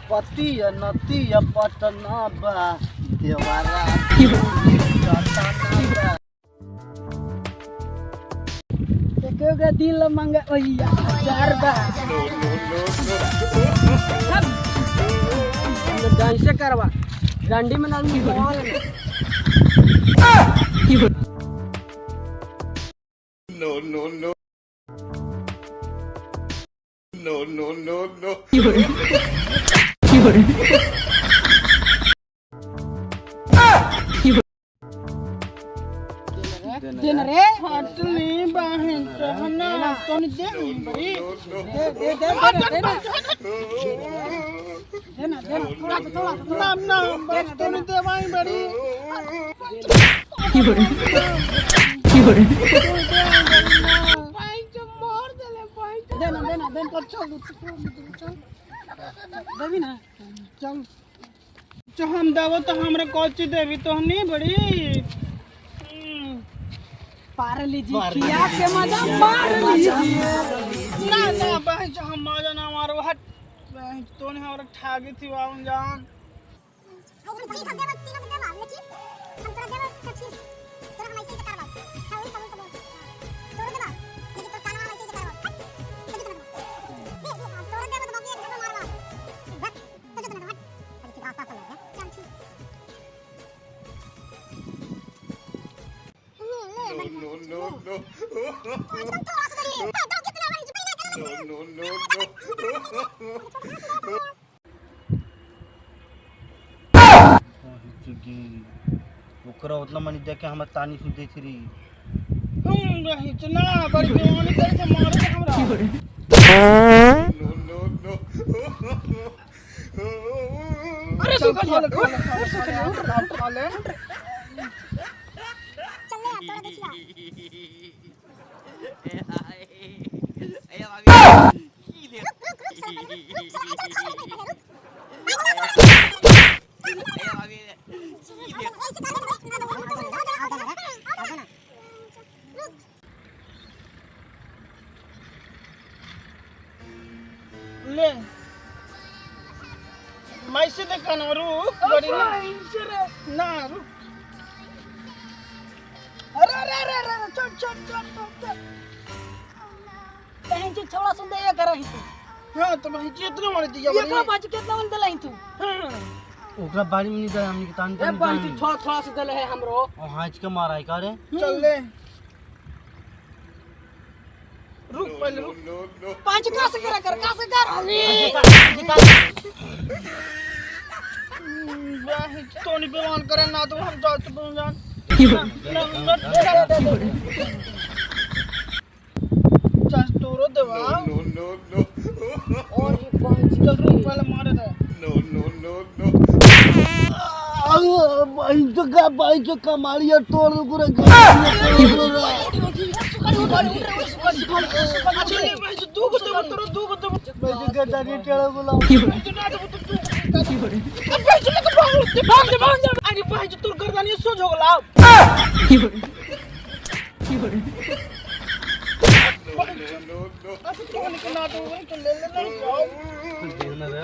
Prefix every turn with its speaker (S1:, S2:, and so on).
S1: पति नती पटना बा देवारा
S2: देखो दिल मंगा ओया हजार बा डांस करवा रंडी में नाम बॉल में।
S3: No, no, no. No, no, no, no.
S2: Then रे
S4: हटली बहन ना तोनी दे बड़ी
S2: दे दे दे दे ना दे ना दे ना थोड़ा थोड़ा
S4: ना ना बस तोनी देवाई बड़ी
S2: दे ना दे ना दे ना
S4: चल चल
S2: देवी ना
S4: चल जो हम देवो तो हमरा कोची देवी तो नहीं बड़ी।
S2: पार लीजिए किया के मजा मार लीजिए।
S4: ना ना बहन जो हम मजा ना मारो हट बहन तो नहीं हमरा ठगी थी वाउन जान।
S3: No, no, no. No, no, no, no.
S1: ओकरा उतना मनी देके हम तानी सुन देत रही।
S4: हम रही ना बड़ी बेईमानी करे से मारे हमरा।
S3: No, no, no.
S4: अरे सुखल सुखल उठ ले ले मैं से देखा ना रुक बड़ी ना ना रुक। अरे अरे अरे अरे चल चल चल चल
S2: बहन जी छोड़ा सुन दे ये कर रही तू।
S4: हां तो भाई कितना मार दिया
S2: ये का बाज कितना मन देलही तू।
S1: ओकरा बाड़ी में नहीं जाए हमनी के तान
S2: ए
S1: तान
S2: बहन जी थोड़ा थोड़ा से देले है हमरो
S1: और हाथ के मारा है का रे।
S4: चल ले रुक पहले रुक।
S3: No, no.
S2: पांच का से कर कर का से कर अरे
S4: बहन तो नहीं बेईमान करे ना तो हम जात तो जान चल तोरो देवा।
S3: No, no, no.
S2: और ये बहन जी
S4: चल रुक पहले मारे दे।
S3: No, no, no, no.
S1: भाई जो कमाड़िया तोड़ पूरा
S3: No, no.
S4: ले ले।